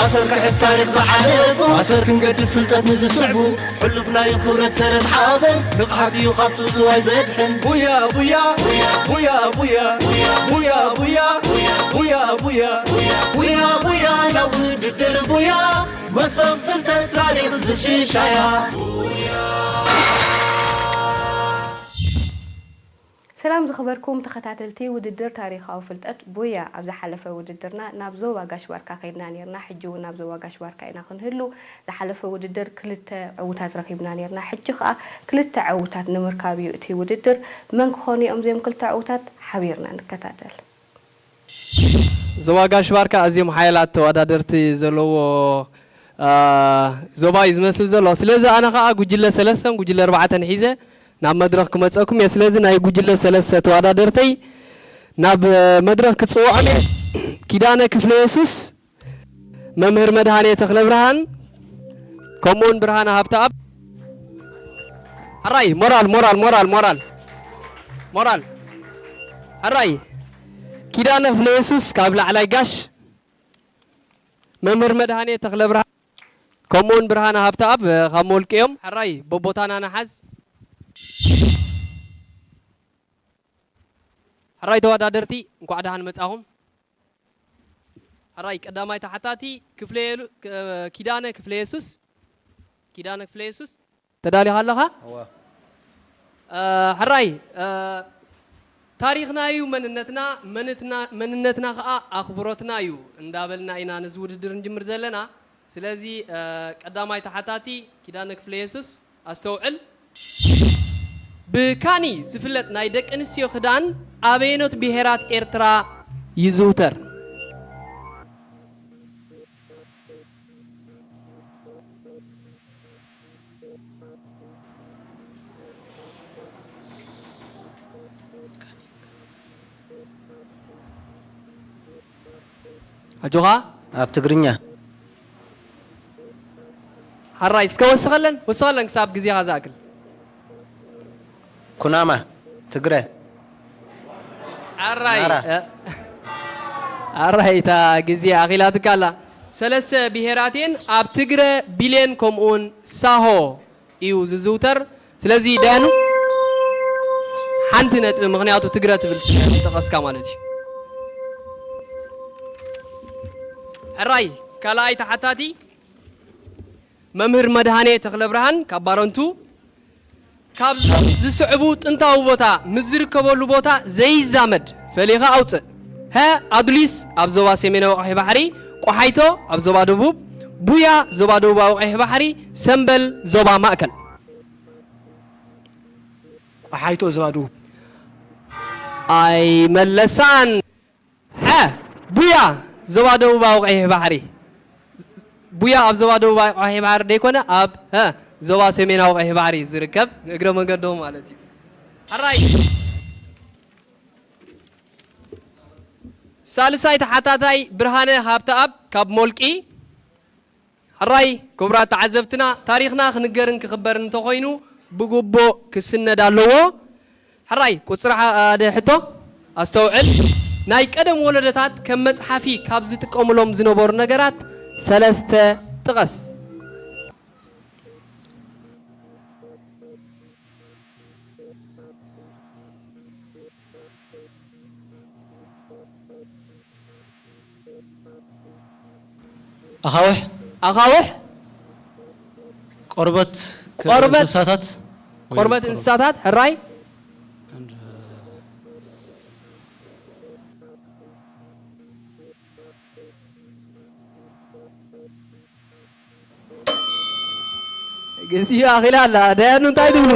ኣሰር ክሕዝ ታሪኽ ዝሓለፉ፣ ኣሰር ክንገድፍ ፍልጠት ንዝስዕቡ፣ ሕሉፍ ናዩ ክብረት ሰረት ሓበን፣ ንቕሓት እዩ ካብ ጽውጽዋይ ዘድሕን። ቡያ ቡያ ቡያ ቡያ ቡያ ቡያ ቡያ ቡያ ቡያ ቡያ ቡያ ቡያ ናብ ውድድር ቡያ፣ መሶብ ፍልጠት ታሪኽ ዝሽሻያ። ሰላም ዝኸበርኩም ተኸታተልቲ ውድድር ታሪኻዊ ፍልጠት ቡያ፣ ኣብ ዝሓለፈ ውድድርና ናብ ዞባ ጋሽ ባርካ ከይድና ኔርና። ሕጂ እውን ናብ ዞባ ጋሽ ባርካ ኢና ክንህሉ። ዝሓለፈ ውድድር ክልተ ዕዉታት ረኺብና ኔርና። ሕጂ ኸኣ ክልተ ዕዉታት ንምርካብ እዩ እቲ ውድድር። መን ክኾኑ እዮም እዚኦም ክልተ ዕዉታት? ሓቢርና ንከታተል። ዞባ ጋሽ ባርካ ኣዝዮም ሓያላት ተወዳደርቲ ዘለዎ፣ አ፣ ዞባ እዩ ዝመስል ዘሎ። ስለዚ ኣነ ኸኣ ጉጅለ ሰለስተን ጉጅለ ኣርባዕተን ሒዘ ናብ መድረኽ ክመጸኩም እየ። ስለዚ ናይ ጉጅለ ሰለስተ ተወዳደርተይ ናብ መድረኽ ክጽውዖም እየ። ኪዳነ ክፍለ የሱስ፣ መምህር መድሃኔ ተኽለ ብርሃን፣ ከምኡውን ብርሃነ ሃብተኣብ። ሕራይ ሞራል ሞራል ሞራል ሞራል ሞራል። ሕራይ ኪዳነ ክፍለ የሱስ ካብ ላዕላይ ጋሽ፣ መምህር መድሃኔ ተኽለ ብርሃን ከምኡውን ብርሃነ ሃብተኣብ፣ እ፣ ካብ ሞልቂ እዮም። ሕራይ በቦታና ንሓዝ። ሕራይ ተወዳደርቲ እንኳዕ ደሓን መጻኹም። ሕራይ ቀዳማይ ተሓታቲ ክፍለ የሉ-፣ ክ-፣ ኪዳነ ክፍለ የሱስ። ኪዳነ ክፍለ የሱስ። ተዳሊኻ ኣለኻ? እወ። እ፣ ሕራይ፣ እ፣ ታሪኽና እዩ መንነትና፣ መንትና-፣ መንነትና ኸኣ ኣኽብሮትና እዩ እንዳበልና ኢና ነዚ ውድድር እንጅምር ዘለና። ስለዚ፣ እ፣ ቀዳማይ ተሓታቲ ኪዳነ ክፍለ የሱስ ኣስተውዕል። ብካኒ ዝፍለጥ ናይ ደቂ ኣንስትዮ ክዳን ኣበየኖት ብሄራት ኤርትራ ይዝውተር? ኣጆኻ። ኣብ ትግርኛ። ሓራይ፣ እስከ ወስኸለን፣ ወስኸለን ክሳብ ግዜኻ ዝኣክል። ኩናማ፣ ትግረ። ሓራይ፣ ናራ። እ፣ ሓራይ፣ እታ ግዜ ኣኺላትካ ኣላ። ሰለስተ ብሄራት እየን፣ ኣብ ትግረ፣ ቢሌን፣ ከምኡውን ሳሆ እዩ ዝዝውተር። ስለዚ ዳያኑ ሓንቲ ነጥቢ፣ ምኽንያቱ ትግረ ትብል ስለ ዝጠቐስካ ማለት እዩ። ሕራይ፣ ካልኣይ ተሓታቲ መምህር መድሃኔ ተኽለብርሃን ካብ ባረንቱ፣ ካብ ዝስዕቡ ጥንታዊ ቦታ ምስ ዝርከበሉ ቦታ ዘይዛመድ ፈሊኻ ኣውፅእ። ሀ፣ ኣዱሊስ ኣብ ዞባ ሰሜናዊ ቀይሕ ባሕሪ፣ ቆሓይቶ ኣብ ዞባ ደቡብ፣ ቡያ ዞባ ደቡባዊ ቀይሕ ባሕሪ፣ ሰምበል ዞባ ማእከል። ቆሓይቶ ዞባ ደቡብ። ኣይመለሳን። ሐ፣ ቡያ ዞባ ደቡባዊ ቀይሕ ባሕሪ። ቡያ ኣብ ዞባ ደቡባዊ ቀይሕ ባሕሪ ደይኮነ፣ ኣብ፣ ሀ፣ ዞባ ሰሜናዊ ቀይሕ ባሕሪ ዝርከብ፣ ንእግረ መንገዶም ማለት እዩ። ሕራይ። ሳልሳይ ተሓታታይ ብርሃነ ሃብተኣብ ካብ ሞልቂ። ሕራይ፣ ክቡራት ተዓዘብትና፣ ታሪኽና ክንገርን ክኽበርን እንተኾይኑ ብግቡእ ክስነድ ኣለዎ። ሕራይ፣ ቁጽሪ ሓደ ሕቶ ኣስተውዕል። ናይ ቀደም ወለዶታት ከም መጽሓፊ ካብ ዝጥቀሙሎም ዝነበሩ ነገራት ሰለስተ ጥቐስ። ኣኻውሕ። ኣኻውሕ። ቆርበት ክ-፣ ቆርበት። እንስሳታት ወይ ቆርበት ቆርበት። እንስሳታት፣ ሕራይ። And, uh, ግዜኡ ኣኺላ ኣላ። ደያኑ እንታይ ትብሉ?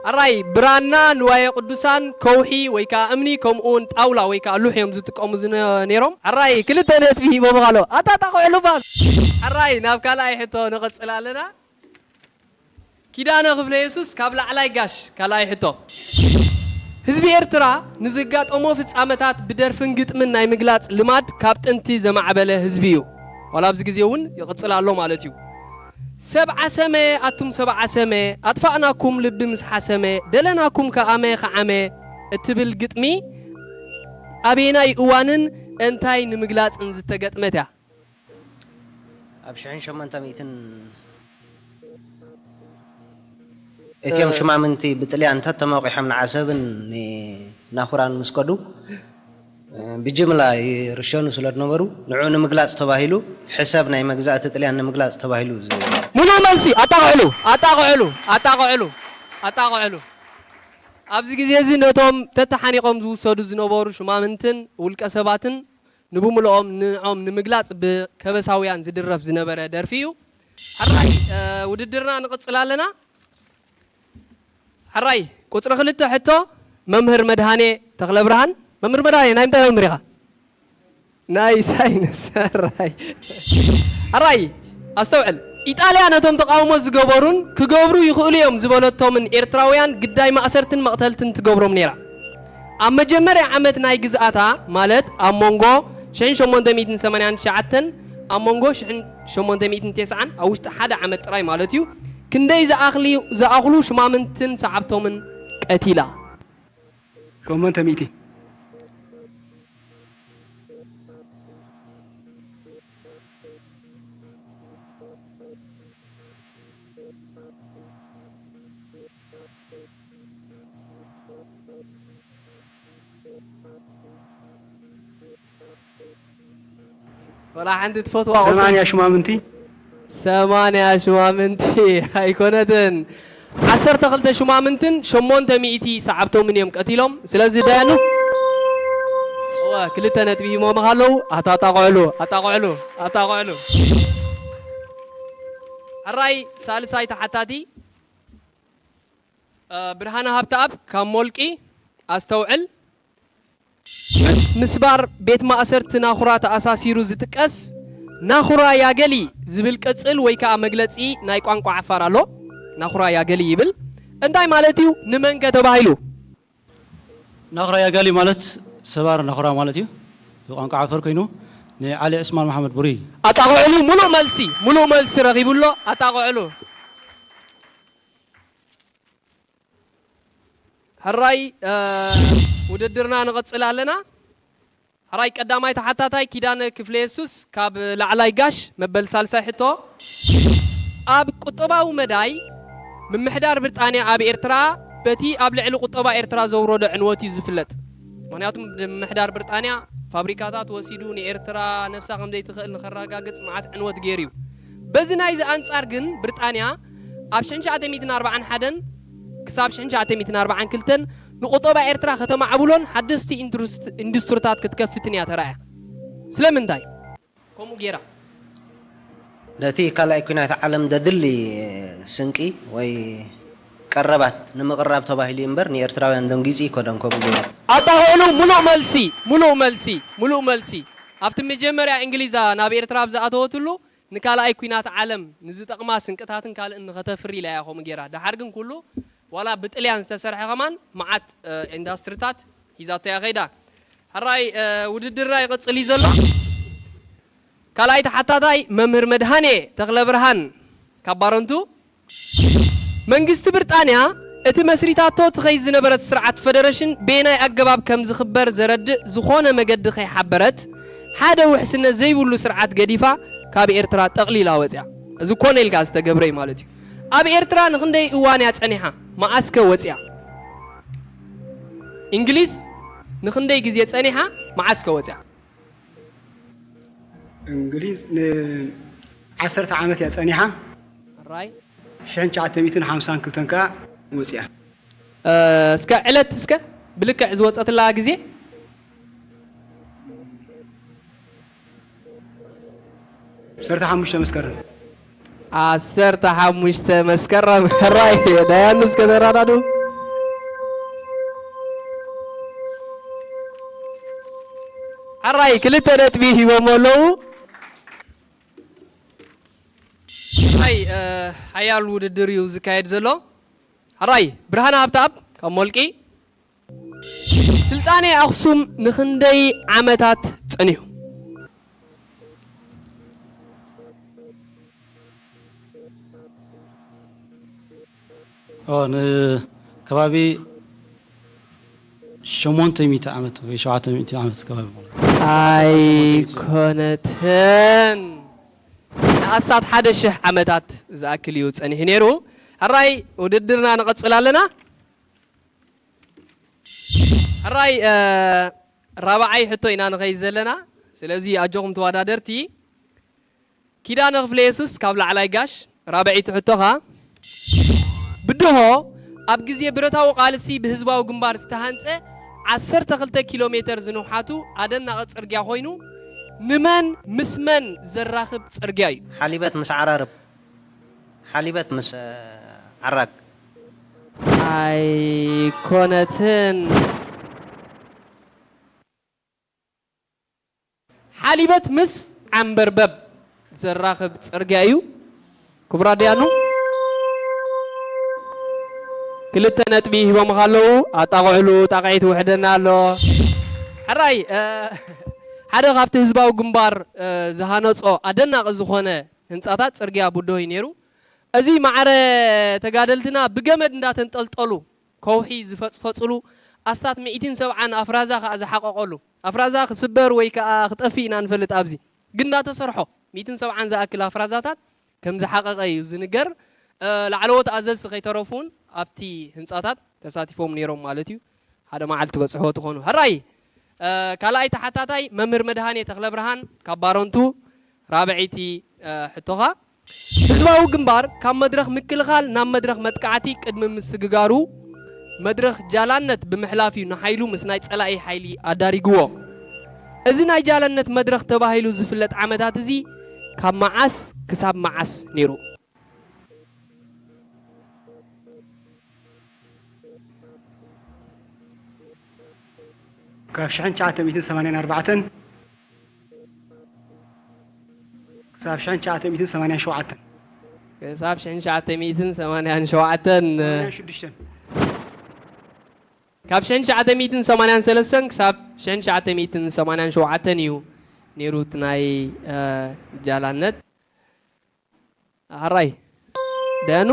ኣራይ፣ ብራና፣ ንዋየ ቅዱሳን፣ ከውሒ ወይ ከዓ እምኒ፣ ከምኡ እውን ጣውላ ወይ ከዓ ሉሕ እዮም ዝጥቀሙ ዝነ-፣ ነይሮም። ኣራይ፣ ክልተ ነጥቢ ሂቦም ኣሎ። ኣታ ጣቕዑ ልባስ። ኣራይ፣ ናብ ካልኣይ ሕቶ ንቕጽል ኣለና። ኪዳነ ክፍለ የሱስ ካብ ላዕላይ ጋሽ፣ ካልኣይ ሕቶ። ህዝቢ ኤርትራ ንዝጋጠሞ ፍጻመታት ብደርፍን ግጥምን ናይ ምግላጽ ልማድ ካብ ጥንቲ ዘማዕበለ ህዝቢ እዩ። ዋላ ኣብዚ ግዜ እውን ይቕጽል ኣሎ ማለት እዩ። ሰብ ዓሰመ ኣቱም ሰብ ዓሰመ፣ ኣጥፋእናኩም ልቢ ምስ ሓሰመ፣ ደለናኩም ከኣመ ከዓመ እትብል ግጥሚ ኣበየናይ እዋንን እንታይ ንምግላጽን ዝተገጥመት እያ? ኣብ ሽሕን ሸሞንተ ሚእትን እትዮም ሹማምንቲ ብጥልያን ተተመቂሖም ንዓሰብን ንናኹራን ምስ ከዱ ብጅምላ ይርሸኑ ስለ ዝነበሩ ንዕኡ ንምግላፅ ተባሂሉ ሕሰብ ናይ መግዛእቲ ጥልያን ንምግላፅ ተባሂሉ ዝ- ሙሉእ መልሲ ኣጣቕዕሉ ኣጣቕዕሉ ኣጣቕዕሉ ኣጣቕዕሉ ኣብዚ ግዜ እዚ ነቶም ተተሓኒቖም ዝውሰዱ ዝነበሩ ሹማምንትን ውልቀ ሰባትን ንብምልኦም ንዕኦም ንምግላጽ ብከበሳውያን ዝድረፍ ዝነበረ ደርፊ እዩ። ሕራይ ውድድርና ንቕጽል ኣለና። ሕራይ ቁጽሪ ክልተ ሕቶ መምህር መድሃኔ ተኽለብርሃን። መምህር መድሃኔ ናይ ምንታይ መምህር ኢኻ? ናይ ሳይንስ። ሕራይ ሕራይ ኣስተውዕል። ኢጣልያ ነቶም ተቓውሞ ዝገበሩን ክገብሩ ይኽእሉ እዮም ዝበለቶምን ኤርትራውያን ግዳይ ማእሰርትን መቕተልትን ትገብሮም ነይራ። ኣብ መጀመርያ ዓመት ናይ ግዝኣታ ማለት ኣብ መንጎ ሽሕን ሸሞንተ ሚእትን ሰማንያን ትሽዓተን ኣብ መንጎ ሽሕን ሸሞንተ ሚእትን ተስዓን ኣብ ውሽጢ ሓደ ዓመት ጥራይ ማለት እዩ ክንደይ ዝኣኽሊ ዝኣኽሉ ሽማምንትን ሰዓብቶምን ቀቲላ። ሸሞንተ ሚእቲ ወላ ሓንቲ ትፈትዋ ቁጽሪ ሰማንያ ሹማምንቲ ሰማንያ ሹማምንቲ ኣይኮነትን። ዓሰርተ ክልተ ሹማምንትን ሸሞንተ ሚእቲ ሰዓብቶምን እዮም ቀቲሎም። ስለዚ ዳያኑ እወ ክልተ ነጥቢ ሂሞምኻ ኣለዉ። ኣታጣቕዕሉ ኣጣቕዕሉ ኣጣቕዕሉ። ሕራይ ሳልሳይ ተሓታቲ ብርሃነ ሃብተኣብ ካብ ሞልቂ ኣስተውዕል። ምስ ምስባር ቤት ማእሰርቲ ናኹራ ተኣሳሲሩ ዝጥቀስ ናኹራ ያገሊ ዝብል ቅጽል ወይ ከኣ መግለጺ ናይ ቋንቋ ዓፋር ኣሎ። ናኹራ ያገሊ ይብል። እንታይ ማለት እዩ? ንመንከ ተባሂሉ? ናኹራ ያጋሊ ማለት ሰባር ናኹራ ማለት እዩ ብቋንቋ ዓፈር ኮይኑ ንዓሊ ዕስማን መሓመድ ቡሪ ኣጣቕዕሉ ሙሉእ መልሲ ሙሉእ መልሲ ረኺቡ ኣሎ ኣጣቕዕሉ ሕራይ ውድድርና ንቕጽል ኣለና። ሕራይ ቀዳማይ ተሓታታይ ኪዳነ ክፍለየሱስ ካብ ላዕላይ ጋሽ መበል ሳልሳይ ሕቶ። ኣብ ቁጠባዊ መዳይ ምምሕዳር ብሪጣንያ ኣብ ኤርትራ በቲ ኣብ ልዕሊ ቁጠባ ኤርትራ ዘውረዶ ዕንወት እዩ ዝፍለጥ። ምኽንያቱ ምምሕዳር ብሪጣንያ ፋብሪካታት ወሲዱ ንኤርትራ ነብሳ ከምዘይትኽእል ንኸረጋግጽ መዓት ዕንወት ገይሩ እዩ። በዚ ናይዚ ኣንጻር ግን ብሪጣንያ ኣብ ሽሕን ትሽዓተ ሚእትን ኣርባዓን ሓደን ክሳብ ሽሕን ትሽዓተ ሚእትን ኣርባዓን ክልተን ንቁጠባ ኤርትራ ከተማዕብሎን ሓደስቲ ኢንዱስትሪታት ክትከፍትን እያ ተራእያ። ስለምንታይ ከምኡ ገይራ? ነቲ ካልኣይ ኲናት ዓለም ዘድሊ ስንቂ ወይ ቀረባት ንምቕራብ ተባሂሉ እዩ እምበር ንኤርትራውያን ደንጊጹ ኣይኮነን ከምኡ ገይሩ። ኣጣቕዕሉ ሙሉእ መልሲ ሙሉእ መልሲ ሙሉእ መልሲ ኣብቲ መጀመርያ እንግሊዛ ናብ ኤርትራ ኣብ ዝኣተወትሉ ንካልኣይ ኲናት ዓለም ንዝጠቕማ ስንቅታትን ካልእን ንኸተፍሪ ኢላ እያ ከምኡ ገይራ። ደሓር ግን ኩሉ ዋላ ብጥልያን ዝተሰርሐ ከማን መዓት ኢንዳስትሪታት ሒዛቶ እያ ከይዳ። ሕራይ ውድድርና ይቕጽል እዩ ዘሎ። ካልኣይ ተሓታታይ መምህር መድሃኔ ተኽለብርሃን ካብ ባረንቱ። መንግስቲ ብሪጣንያ እቲ መስሪታቶ ትኸይድ ዝነበረት ስርዓት ፈደረሽን በየናይ ኣገባብ ከም ዝኽበር ዘረድእ ዝኾነ መገዲ ከይሓበረት ሓደ ውሕስነት ዘይብሉ ስርዓት ገዲፋ ካብ ኤርትራ ጠቕሊላ ወፅያ። እዚ ኮነ ኢልካ ዝተገብረ እዩ ማለት እዩ። ኣብ ኤርትራ ንኽንደይ እዋን እያ ፀኒሓ? መዓስከ ወፅያ? እንግሊዝ ንኽንደይ ግዜ ፀኒሓ? መዓስከ ወፅያ? እንግሊዝ ንዓሰርተ ዓመት እያ ጸኒሓ። ሕራይ። ሽሕን ትሽዓተ ሚእትን ሓምሳን ክልተን ከኣ ወጺኣ። እስከ ዕለት እስከ ብልክዕ ዝወጸትላ ግዜ። ዓሰርተ ሓሙሽተ መስከረም። ዓሰርተ ሓሙሽተ መስከረም ሕራይ ዳያኑስ ከተራዳዱ ሕራይ ክልተ ነጥቢ ሂቦሞ ኣለዉ። ሕራይ ሓያል ውድድር እዩ ዝካየድ ዘሎ። ሕራይ ብርሃነ ሃብተኣብ ካብ ሞልቂ ስልጣኔ ኣኽሱም ንኽንደይ ዓመታት ጸኒሑ? ንከባቢ ሸሞንተ ሚእቲ ዓመት ወይ ሸውዓተ ሚእቲ ዓመት ከባቢ ማለት እዩ። ኣይኮነትን። ንኣስታት ሓደ ሽሕ ዓመታት ዝኣክል እዩ ጸኒሑ ነይሩ። ሕራይ ውድድርና ንቐጽል ኣለና። ሕራይ፣ እ፣ ራብዓይ ሕቶ ኢና ንኸይድ ዘለና። ስለዚ ኣጆኹም ተወዳደርቲ። ኪዳነ ክፍለየሱስ ካብ ላዕላይ ጋሽ፣ ራብዐይቲ ሕቶኻ። ብድሆ ኣብ ግዜ ብረታዊ ቃልሲ ብህዝባዊ ግንባር ዝተሃንጸ ዓሰርተ ክልተ ኪሎ ሜተር ዝንውሓቱ ኣደናቒ ጽርግያ ኮይኑ፣ ንመን ምስ መን ዘራኽብ ጽርግያ እዩ? ሓሊበት ምስ ዓራርብ። ሓሊበት ምስ፣ እ፣ ዓራግ። ኣይኮነትን። ሓሊበት ምስ ዓንበርበብ ዘራኽብ ጽርግያ እዩ። ክቡራት ደያኑ፣ ክልተ ነጥቢ ሂቦምኻ ኣለዉ። ኣጣቕዕሉ፣ ጣቕዒት ውሕደና ኣሎ። ሕራይ፣ እ፣ ሓደ ካብቲ ህዝባዊ ግንባር፣ እ፣ ዝሃነጾ ኣደናቒ ዝኾነ ህንጻታት ጽርግያ ቡድሆ እዩ ነይሩ። እዚ ማዕረ ተጋደልትና ብገመድ እንዳተንጠልጠሉ ከውሒ ዝፈጽፈጽሉ፣ ኣስታት ሚእትን ሰብዓን ኣፍራዛ ከኣ ዝሓቐቐሉ፣ ኣፍራዛ ክስበር ወይ ከኣ ክጠፍእ ኢና ንፈልጥ። ኣብዚ ግን እንዳተሰርሖ ሚእትን ሰብዓን ዝኣክል ኣፍራዛታት ከም ዝሓቐቐ እዩ ዝንገር። እ፣ ላዕለዎት ኣዘዝቲ ከይተረፉ እውን ኣብቲ ህንጻታት ተሳቲፎም ነይሮም ማለት እዩ። ሓደ መዓልቲ በጽሕዎ ትኾኑ። ሕራይ፣ እ፣ ካልኣይ ተሓታታይ መምህር መድሃኔ ተኽለብርሃን ካብ ባረንቱ፣ ራብዐይቲ፣ እ፣ ሕቶኻ። ህዝባዊ ግንባር ካብ መድረኽ ምክልኻል ናብ መድረኽ መጥቃዕቲ ቅድሚ ምስግጋሩ፣ መድረኽ ጃላነት ብምሕላፍ እዩ ንሓይሉ ምስ ናይ ጸላኢ ሓይሊ ኣዳሪግዎ። እዚ ናይ ጃላነት መድረኽ ተባሂሉ ዝፍለጥ ዓመታት እዚ ካብ መዓስ ክሳብ መዓስ ነይሩ? ካብ ሽሕን ትሽዓተ ሚእትን ሰማንያን ኣርባዕተን ክሳብ ሽሕን ትሽዓተ ሚእትን ሰማንያን ሸውዓተን። ክሳብ ሽሕን ትሽዓተ ሚእትን ሰማንያን ሸውዓተን። ሰማንያን ሽዱሽተን። ካብ ሽሕን ትሽዓተ ሚእትን ሰማንያን ሰለስተን ክሳብ ሽሕን ትሽዓተ ሚእትን ሰማንያን ሸውዓተን እዩ ነይሩ እቲ ናይ፣ እ፣ ጃላነት። ኣራይ ደያኑ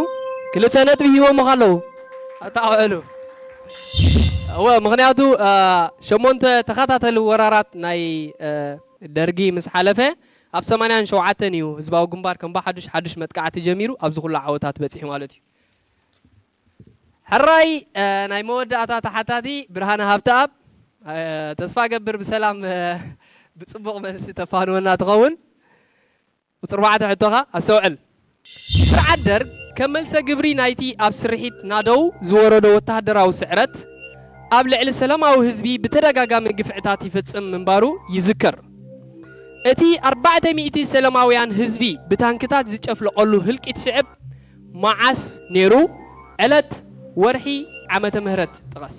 ክልተ ነጥቢ ሂቦምኻ ኣለዉ። ኣተዓውዕሉ። እወ፣ ምኽንያቱ፣ እ፣ ሸሞንተ ተኸታተሊ ወራራት ናይ፣ እ፣ ደርጊ ምስ ሓለፈ፣ ኣብ ሰማንያን ሸውዓተን እዩ ህዝባዊ ግንባር ከም ብሓዱሽ ሓዱሽ መጥቃዕቲ ጀሚሩ ኣብዚ ኩሉ ዓወታት በጺሑ ማለት እዩ። ሕራይ፣ እ፣ ናይ መወዳእታ ተሓታቲ ብርሃነ ሃብተኣብ፣ እ፣ ተስፋ ገብር ብሰላም፣ እ፣ ብጽቡቕ መልሲ ተፋንወና ትኸውን። ቁጽሪ ኣርባዕተ ሕቶኻ ኣስተውዕል። ስርዓት ደርግ ከም መልሰ ግብሪ ናይቲ ኣብ ስርሒት ናደው ዝወረዶ ወተሃደራዊ ስዕረት፣ ኣብ ልዕሊ ሰላማዊ ህዝቢ ብተደጋጋሚ ግፍዕታት ይፍጽም ምንባሩ ይዝከር። እቲ ኣርባዕተ ሚእቲ ሰላማውያን ህዝቢ ብታንክታት ዝጨፍለቐሉ ህልቂት ሽዕብ መዓስ ነይሩ? ዕለት፣ ወርሒ፣ ዓመተ ምህረት ጥቐስ።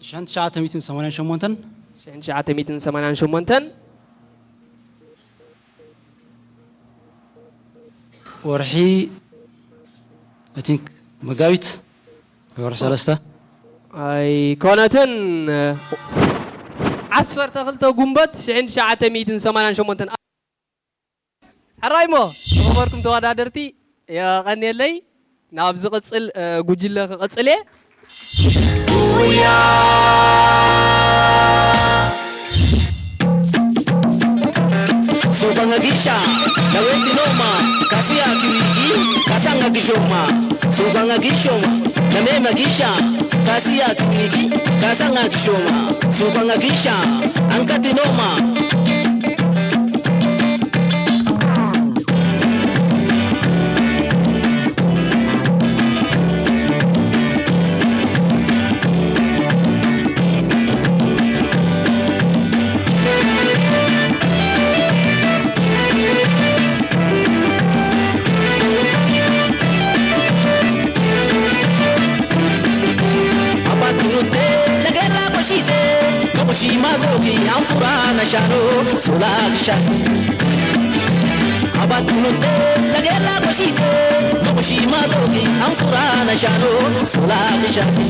ሽሕን ትሽዓተ ሚእትን ሰማንያን ሸሞንተን። ሽሕን ትሽዓተ ሚእትን ሰማንያን ሸሞንተን። ወርሒ፣ I think፣ መጋቢት፣ ወርሒ ሰለስተ። ኣይኮነትን። ዓሰርተ ክልተ ጉንበት ሽሕን ትሽዓተ ሚእትን ሰማንያን ሸሞንተን። ሕራይ እሞ፣ ዝኸበርኩም ተወዳደርቲ፣ የቐንየለይ። ናብ ዝቕጽል፣ እ፣ ጉጅለ ክቕጽል እየ። Sufanga gisha, laweti noma, kasia kiwiki, kasanga gishoma. Sufanga gishoma, lamema gisha, kasia kiwiki, kasanga gishoma. Sufanga gisha, ankati noma. Abatunute, lagela boshite, mabushi magoki, amfura na shano, sola gishati. Abatunute, lagela boshite, mabushi magoki, amfura na shano, sola gishati.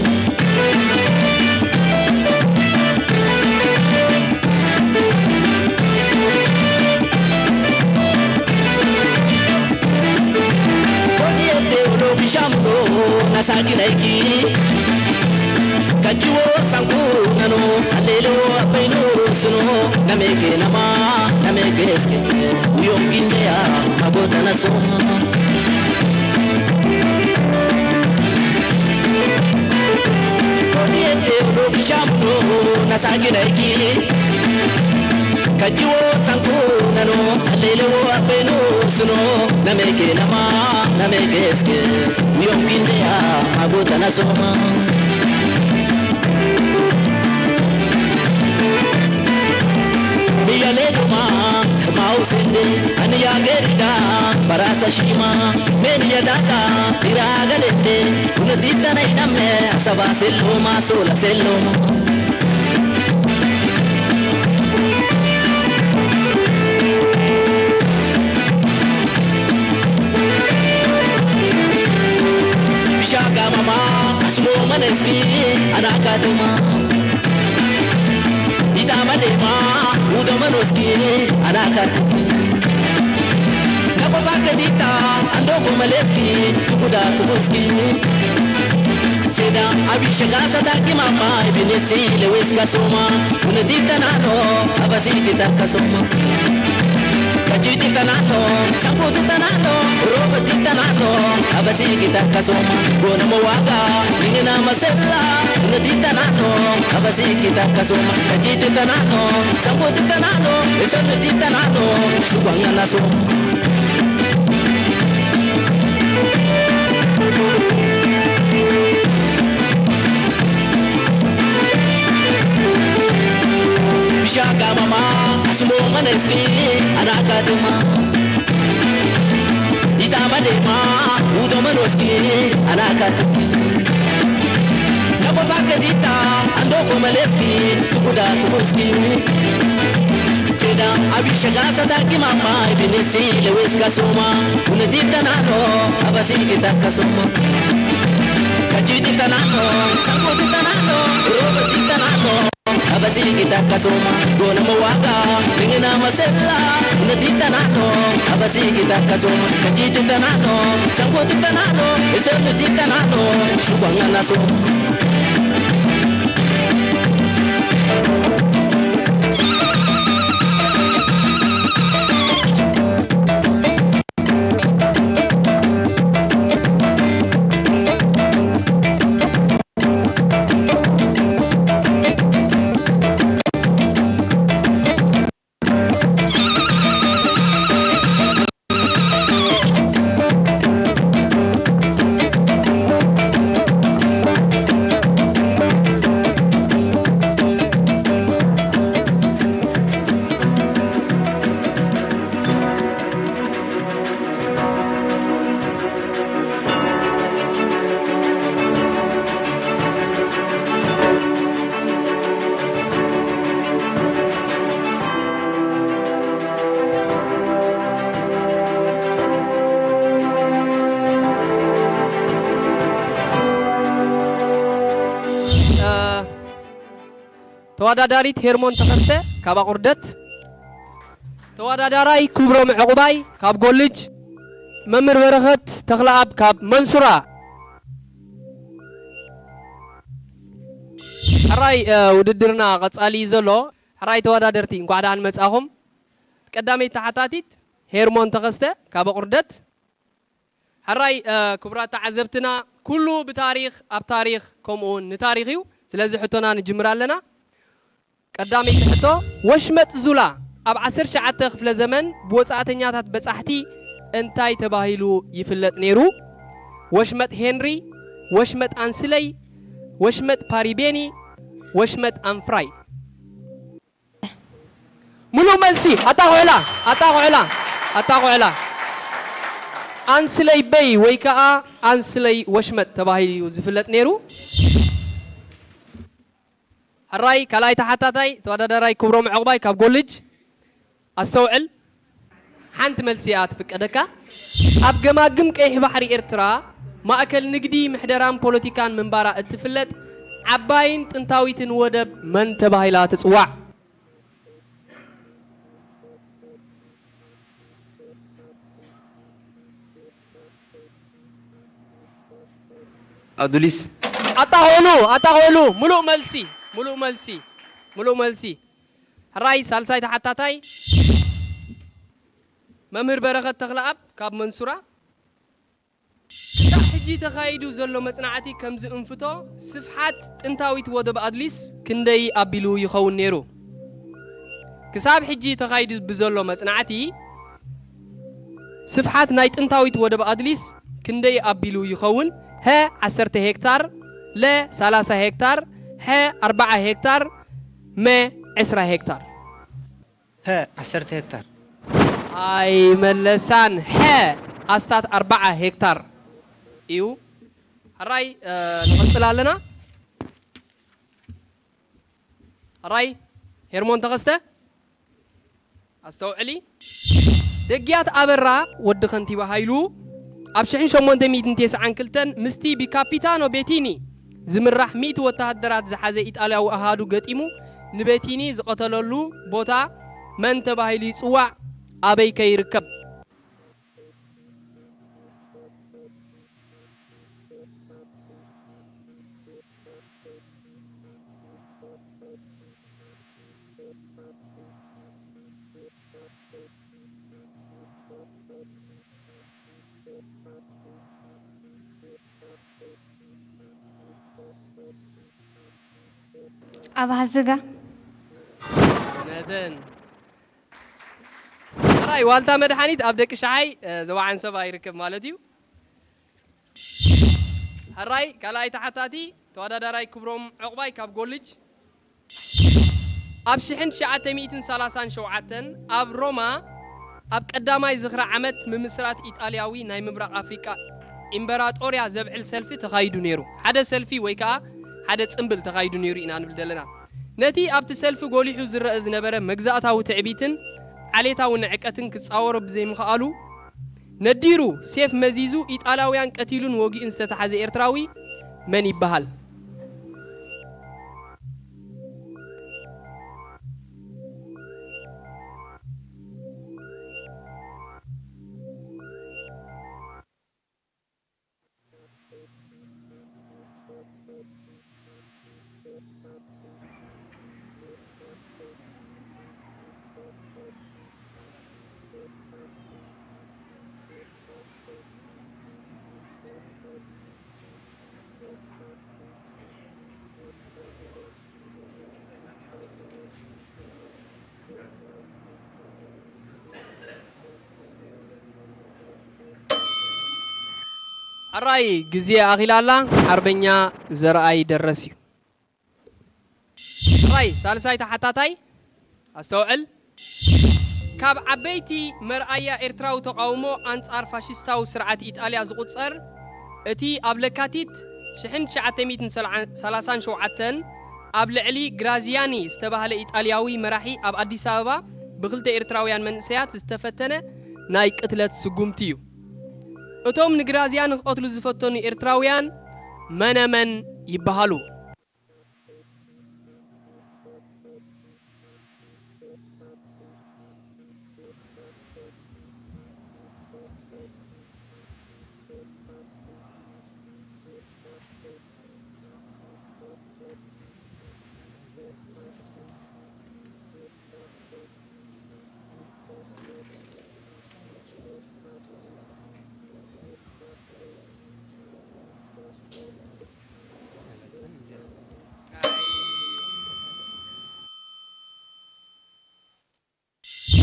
Odiete olo bishamdo, nasagi naiki. Kajiwo sanku nano, alelo apenu suno, nameke nama, nameke ske, uyong kindeya, mabota na soma. Kodi ete udo kishamuno, nasagi na iki. Kajiwo sanku nano, alelewo apenu suno, nameke nama, nameke ske, uyong kindeya, mabota na soma. Miya leduma, mau sende, aniya gerida, barasa shima, meniya data, iraga lende, unatita na iname, asaba seloma, sola seloma. Bishaga mama, asmo maneski, anakatuma. Ita madema, udo manoski, anakatuma. Nakosa kadita, andoko maleski, tukuda tukuski. Seda, abishaga sataki mama, ibinesi, lewis kasoma. Unatita nano, abasi kita kasoma. Kajiti tanano, samputi tanano, robati tanano, abasi kita kasoma. Bona mawaga, ningina masela, unati tanano, abasi kita kasoma. Kajiti tanano, samputi tanano, isonati tanano, shubanga naso. Bishaga mama, asmo maneski, anakatuma. Ita madema, udo manoski, anakatuma. Nakosa kadita, andoko maleski, tukuda tukuski. Seda, abishaga sataki mama, ibinesi, lewis kasoma. Unatita nano, abasi kita kasoma. Kajiti tanano, samputi tanano, robati tanano, abasi kita kasoma. Bona mawaga, ningina masela, unatita nano, abasi kita kasoma. Kajiti tanano, samputi tanano, isonati tanano, shubanga naso. ተወዳዳሪት ሄርሞን ተኸስተ ካብ ኣቑርደት፣ ተወዳዳራይ ክብሮም ዕቑባይ ካብ ጎልጅ፣ መምህር በረኸት ተኽለኣብ ካብ መንሱራ። ሕራይ፣ እ፣ ውድድርና ቀጻሊ እዩ ዘሎ። ሕራይ ተወዳደርቲ፣ እንኳዕ ደሓን መጻኹም። ቀዳመይቲ ተሓታቲት ሄርሞን ተኸስተ ካብ ኣቑርደት። ሕራይ፣ እ፣ ክቡራት ተዓዘብትና፣ ኩሉ ብታሪኽ፣ ኣብ ታሪኽ፣ ከምኡውን ንታሪኽ እዩ። ስለዚ ሕቶና ንጅምር ኣለና። ቀዳመይቲ ሕቶ፣ ወሽመጥ ዙላ ኣብ ዓሰርተ ትሽዓተ ክፍለ ዘመን ብወጻእተኛታት በጻሕቲ እንታይ ተባሂሉ ይፍለጥ ነይሩ? ወሽመጥ ሄንሪ፣ ወሽመጥ ኣንስለይ፣ ወሽመጥ ፓሪቤኒ፣ ወሽመጥ ኣንፍራይ። ምሉእ መልሲ። ኣጣቕዑላ፣ ኣጣቕዑላ፣ ኣጣቕዑላ። ኣንስለይ በይ ወይ ከኣ ኣንስለይ ወሽመጥ ተባሂሉ እዩ ዝፍለጥ ነይሩ። ሕራይ፣ ካልኣይ ተሓታታይ ተወዳዳራይ ክብሮም ዕቑባይ ካብ ጎልጅ። ኣስተውዕል፣ ሓንቲ መልሲ እያ ትፍቀደካ። ኣብ ገማግም ቀይሕ ባሕሪ ኤርትራ ማእከል ንግዲ፣ ምሕደራን ፖለቲካን ምንባራ እትፍለጥ ዓባይን ጥንታዊትን ወደብ መን ተባሂላ ትጽዋዕ? ኣዱሊስ። ኣጣኾሉ ኣጣኾሉ። ሙሉእ መልሲ፣ ሙሉእ መልሲ፣ ሙሉእ መልሲ። ሕራይ ሳልሳይ ተሓታታይ መምህር በረኸት ተኽለኣብ ካብ መንሱራ። ክሳብ ሕጂ ተኻይዱ ዘሎ መጽናዕቲ ከም ዝእንፍቶ፣ ስፍሓት ጥንታዊት ወደብ ኣድሊስ ክንደይ ኣቢሉ ይኸውን ነይሩ? ክሳብ ሕጂ ተኻይዱ ብዘሎ መጽናዕቲ፣ ስፍሓት ናይ ጥንታዊት ወደብ ኣድሊስ ክንደይ ኣቢሉ ይኸውን? ሀ፣ ዓሰርተ ሄክታር፣ ለ፣ ሰላሳ ሄክታር፣ ሐ፣ ኣርብዓ ሄክታር፣ መ፣ ዕስራ ሄክታር። ሀ፣ ዓሰርተ ሄክታር። ኣይመለሳን። ሐ፣ ኣስታት ኣርብዓ ሄክታር እዩ። ሕራይ፣ እ፣ ንቐጽል ኣለና። ሕራይ፣ ሄርሞን ተኸስተ፣ ኣስተውዕሊ። ደግያት ኣበራ ወዲ ከንቲባ ሃይሉ ኣብ ሽሕን ሸሞንተ ሚእትን ተስዓን ክልተን ምስቲ ብካፒታኖ ቤቲኒ ዝምራሕ ሚእቲ ወተሃደራት ዝሓዘ ኢጣልያዊ ኣሃዱ ገጢሙ ንቤቲኒ ዝቐተለሉ ቦታ መን ተባሂሉ ይጽዋዕ? ኣበይ ከ ይርከብ? ኣብ ሃዘጋ። ነተን። ሕራይ ዋልታ መድሓኒት ኣብ ደቂ ሸሓይ፣ እ፣ ዘውዓን ሰባ ይርከብ ማለት እዩ። ሕራይ ካልኣይ ተሓታቲ ተወዳዳራይ ክብሮም ዕቑባይ ካብ ጎልጅ። ኣብ ሽሕን ትሽዓተ ሚእትን ሰላሳን ሸውዓተን ኣብ ሮማ ኣብ ቀዳማይ ዝኽሪ ዓመት ምምስራት ኢጣልያዊ ናይ ምብራቕ ኣፍሪቃ ኢምበራጦርያ ዘብዕል ሰልፊ ተኻይዱ ነይሩ። ሓደ ሰልፊ ወይ ከኣ ሓደ ጽምብል ተኻይዱ ነይሩ ኢና ንብል ዘለና። ነቲ ኣብቲ ሰልፊ ጎሊሑ ዝረአ ዝነበረ መግዛእታዊ ትዕቢትን ዓሌታዊ ንዕቀትን ክጻወሮ ብዘይምኽኣሉ፣ ነዲሩ ሴፍ መዚዙ ኢጣልያውያን ቀቲሉን ወጊኡን ዝተታሕዘ ኤርትራዊ መን ይበሃል? ሕራይ ግዜ ኣኺላ ኣላ። ሓርበኛ ዘርኣይ ደረስ እዩ። ሕራይ ሳልሳይ ተሓታታይ ኣስተውዕል። ካብ ዓበይቲ መርኣያ ኤርትራዊ ተቓውሞ ኣንጻር ፋሽስታዊ ስርዓት ኢጣልያ ዝቑጸር፣ እቲ ኣብ ለካቲት ሽሕን ትሽዓተ ሚእትን ሰላሳን ሸውዓተን ኣብ ልዕሊ ግራዚያኒ ዝተባህለ ኢጣልያዊ መራሒ ኣብ ኣዲስ ኣበባ ብክልተ ኤርትራውያን መንእሰያት ዝተፈተነ ናይ ቅትለት ስጉምቲ እዩ። እቶም ንግራዚያኒ ክቐትሉ ዝፈተኑ ኤርትራውያን መነመን ይበሃሉ?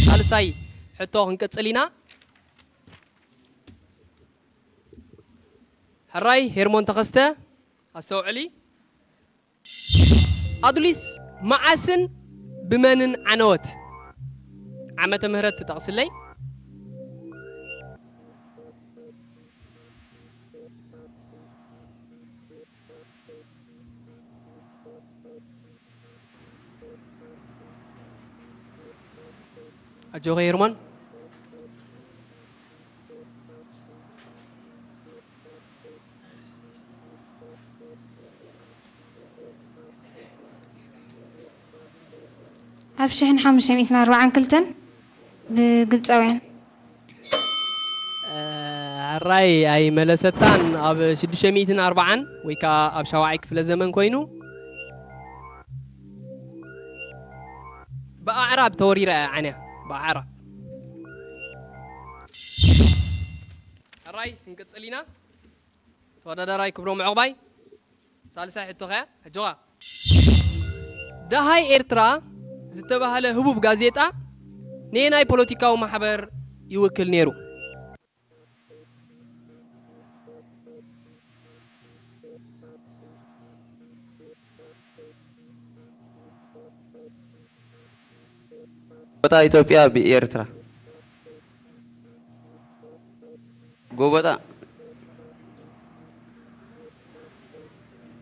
ሳልሳይ ሕቶ ክንቅጽል ኢና። ሕራይ ሄርሞን ተኸስተ፣ ኣስተውዕሊ። ኣዱሊስ መዓስን ብመንን ዓነወት? ዓመተ ምህረት ትጠቕስለይ? ኣጆኺ ሄርሞን። ኣብ ሽሕን ሓሙሽተ ሚእትን ኣርባዓን ክልተን ብግብጻውያን። እ፣ ራይ ኣይመለሰታን። ኣብ ሽዱሽተ ሚእትን ኣርባዓን ወይ ከዓ ኣብ ሻውዓይ ክፍለ ዘመን ኮይኑ ብኣዕራብ ተወሪራ እያ ዓንያ። ብኣዕራብ። ሕራይ ክንቅጽል ኢና። ተወዳዳራይ ክብሮም ዕቑባይ፣ ሳልሳይ ሕቶኸያ። ኣጆኻ። ደሃይ ኤርትራ ዝተባህለ ህቡብ ጋዜጣ ነየናይ ፖለቲካዊ ማሕበር ይውክል ነይሩ? ጎበጣ ኢትዮጵያ ብኤርትራ። ጎበጣ።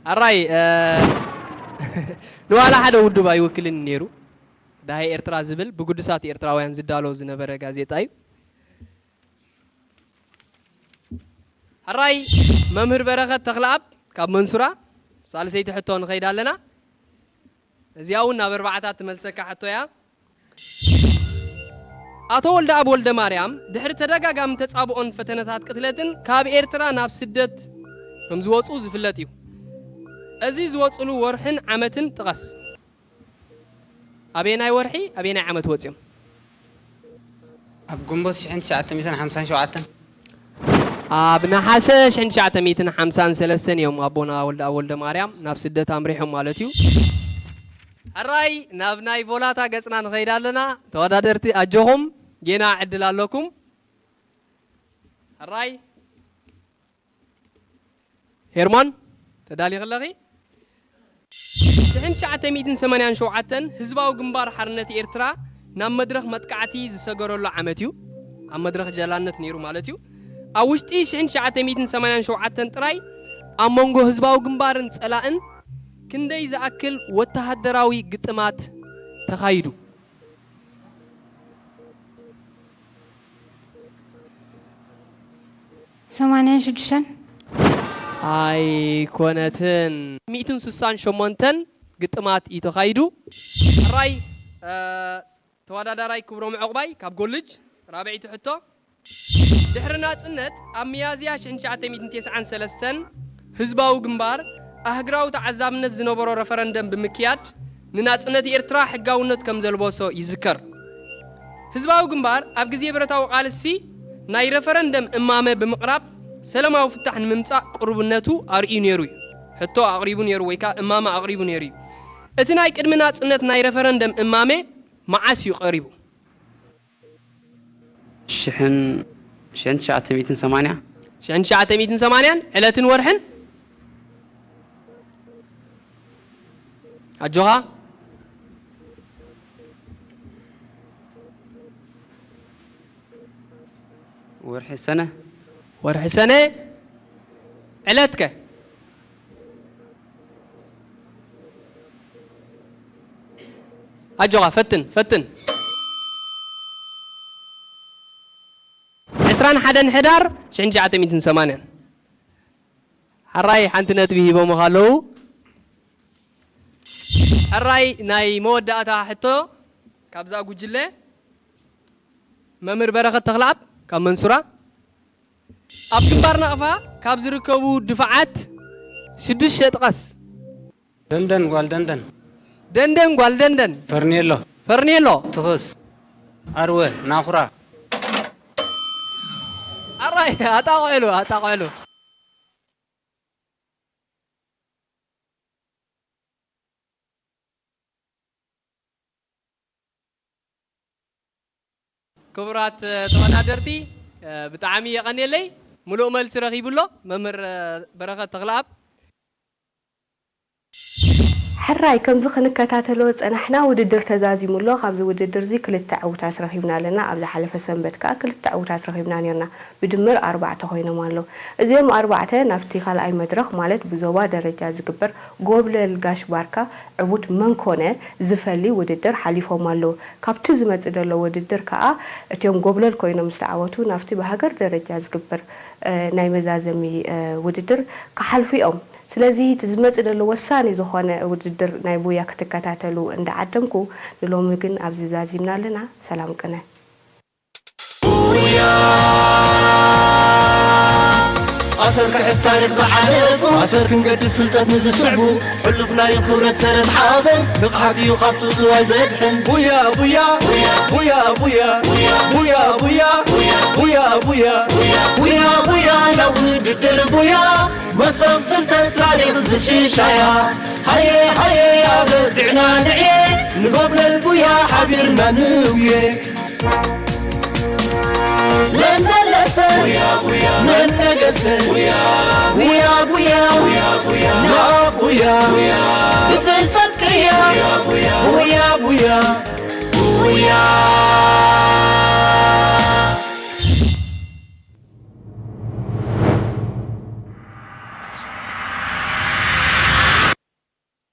ኣራይ፣ እ፣ ንዋላ ሓደ ውድብ ኣይውክልን ነይሩ። ደሃይ ኤርትራ ዝብል ብግዱሳት ኤርትራውያን ዝዳሎ ዝነበረ ጋዜጣ እዩ። ሕራይ መምህር በረኸት ተኽለኣብ ካብ መንሱራ፣ ሳልሰይቲ ሕቶ ንኸይድ ኣለና። እዚኣ እውን ናብ ኣርባዕታት ትመልሰካ ሕቶ እያ። ኣቶ ወልደኣብ ወልደማርያም ድሕሪ ተደጋጋሚ ተጻብኦን ፈተነታት ቅትለትን ካብ ኤርትራ ናብ ስደት ከም ዝወጹ ዝፍለጥ እዩ። እዚ ዝወጽሉ ወርሕን ዓመትን ጥቀስ። ኣበየናይ ወርሒ፣ ኣበየናይ ዓመት ወጺኦም? ኣብ ግንቦት ሽሕን ትሽዓተ ሚእትን ሓምሳን ሸውዓተን። ኣብ ነሓሰ ሽሕን ትሽዓተ ሚእትን ሓምሳን ሰለስተን እዮም ኣቦና ወልደኣብ ወልደማርያም ናብ ስደት ኣምሪሖም ማለት እዩ። ሕራይ ናብ ናይ ቮላታ ገጽና ንኸይድ ኣለና። ተወዳደርቲ ኣጆኹም፣ ጌና ዕድል ኣለኩም። ሕራይ ሄርሞን፣ ተዳሊኺ ኣለኺ? ሽሕን ትሽዓተ ሚእትን ሰማንያን ሸውዓተን ህዝባዊ ግንባር ሓርነት ኤርትራ ናብ መድረኽ መጥቃዕቲ ዝሰገረሉ ዓመት እዩ። ኣብ መድረኽ ጀላነት ነይሩ ማለት እዩ። ኣብ ውሽጢ ሽሕን ትሽዓተ ሚእትን ሰማንያን ሸውዓተን ጥራይ ኣብ መንጎ ህዝባዊ ግንባርን ጸላእን ክንደይ ዝኣክል ወተሃደራዊ ግጥማት ተኻይዱ? ሰማንያን ሽዱሽተን። ኣይኮነትን። ሚእትን ስሳን ሸሞንተን ግጥማት እዩ ተኻይዱ። ሕራይ፣ እ፣ ተወዳዳራይ ክብሮም ዕቑባይ ካብ ጎልጅ፣ ራብዐይቲ ሕቶ። ድሕሪ ናጽነት፣ ኣብ ሚያዝያ ሽሕን ትሽዓተ ሚእትን ተስዓን ሰለስተን ህዝባዊ ግንባር ኣህግራዊ ተዓዛብነት ዝነበሮ ረፈረንደም ብምክያድ፣ ንናጽነት ኤርትራ ሕጋውነት ከም ዘልበሶ ይዝከር። ህዝባዊ ግንባር ኣብ ግዜ ብረታዊ ቃልሲ ናይ ረፈረንደም እማመ ብምቕራብ ሰላማዊ ፍታሕ ንምምጻእ ቅሩብነቱ ኣርእዩ ነይሩ እዩ። ሕቶ ኣቕሪቡ ነይሩ ወይ ከኣ እማመ ኣቕሪቡ ነይሩ እዩ። እቲ ናይ ቅድሚ ናጽነት ናይ ረፈረንደም እማመ መዓስ እዩ ቀሪቡ? ሽሕን ሽሕን ትሽዓተ ሚእትን ሰማንያ። ሽሕን ትሽዓተ ሚእትን ሰማንያን ዕለትን ወርሕን ኣጆኻ። ወርሒ ሰነ። ወርሒ ሰነ። ዕለትከ? ኣጆኻ ፈትን ፈትን። ዕስራን ሓደን ሕዳር ሽሕን ትሽዓተ ሚእትን ሰማንያን። ሕራይ ሓንቲ ነጥቢ ሂቦምኻ ኣለዉ። ሕራይ ናይ መወዳእታ ሕቶ ካብዛ ጉጅለ መምህር በረኸት ተኽለኣብ ካብ መንሱራ። ኣብ ግንባር ናቕፋ ካብ ዝርከቡ ድፋዓት ሽዱሽተ ጥቀስ። ደንደን ጓል ደንደን። ደንደን ጓል ደንደን። ፈርኔሎ። ፈርኔሎ። ትኽስ። ኣርወ ናኹራ። ኣራይ ኣጣቕዕሉ ኣጣቕዕሉ። ክቡራት ተወዳደርቲ፣ ብጣዕሚ የቐንየለይ። ሙሉእ መልሲ ረኺቡ ኣሎ መምህር በረኸት ተኽለኣብ። ሕራይ ከምዚ ክንከታተሎ ዝጸናሕና ውድድር ተዛዚሙ ኣሎ። ካብዚ ውድድር እዚ ክልተ ዕዉታት ረኺብና ኣለና። ኣብ ዝሓለፈ ሰንበት ከኣ ክልተ ዕዉታት ረኺብና ኔርና። ብድምር ኣርባዕተ ኮይኖም ኣለዉ። እዚኦም ኣርባዕተ ናብቲ ካልኣይ መድረኽ ማለት ብዞባ ደረጃ ዝግበር ጎብለል ጋሽ ባርካ ዕዉት መን ኮነ ዝፈሊ ውድድር ሓሊፎም ኣለዉ። ካብቲ ዝመጽእ ዘሎ ውድድር ከኣ እቲኦም ጎብለል ኮይኖም ዝተዓወቱ ናብቲ ብሃገር ደረጃ ዝግበር ናይ መዛዘሚ ውድድር ክሓልፉ እዮም። ስለዚ እቲ ዝመጽእ ዘሎ ወሳኒ ዝኾነ ውድድር ናይ ቡያ ክትከታተሉ እንዳዓደምኩ ንሎሚ ግን ኣብዚ ዛዚምና ኣለና። ሰላም ቅነ። ኣሰር ክሕዝ ታሪኽ ዝሓለፉ ኣሰር ክንገድፍ ፍልጠት ንዝስዕቡ ሕሉፍ ናይ ክብረት ሰረት ሓበን ንቕሓት እዩ ካብ ጽውጽዋይ ዘድሕን። ቡያ ቡያ ቡያ ቡያ ቡያ ቡያ ቡያ ቡያ ቡያ ቡያ ቡያ ናብ ውድድር ቡያ መሰብ ፍልጠት ታሪኽ ዝሽሻያ ሃየ ሃየ ኣበርቲዕና ንዕየ ንጎብለል ቡያ ሓቢርና ንውየ መመለሰ መነገሰ ቡያ ቡያ ናብ ቡያ ብፍልጠት ቅያ ቡያ ቡያ ቡያ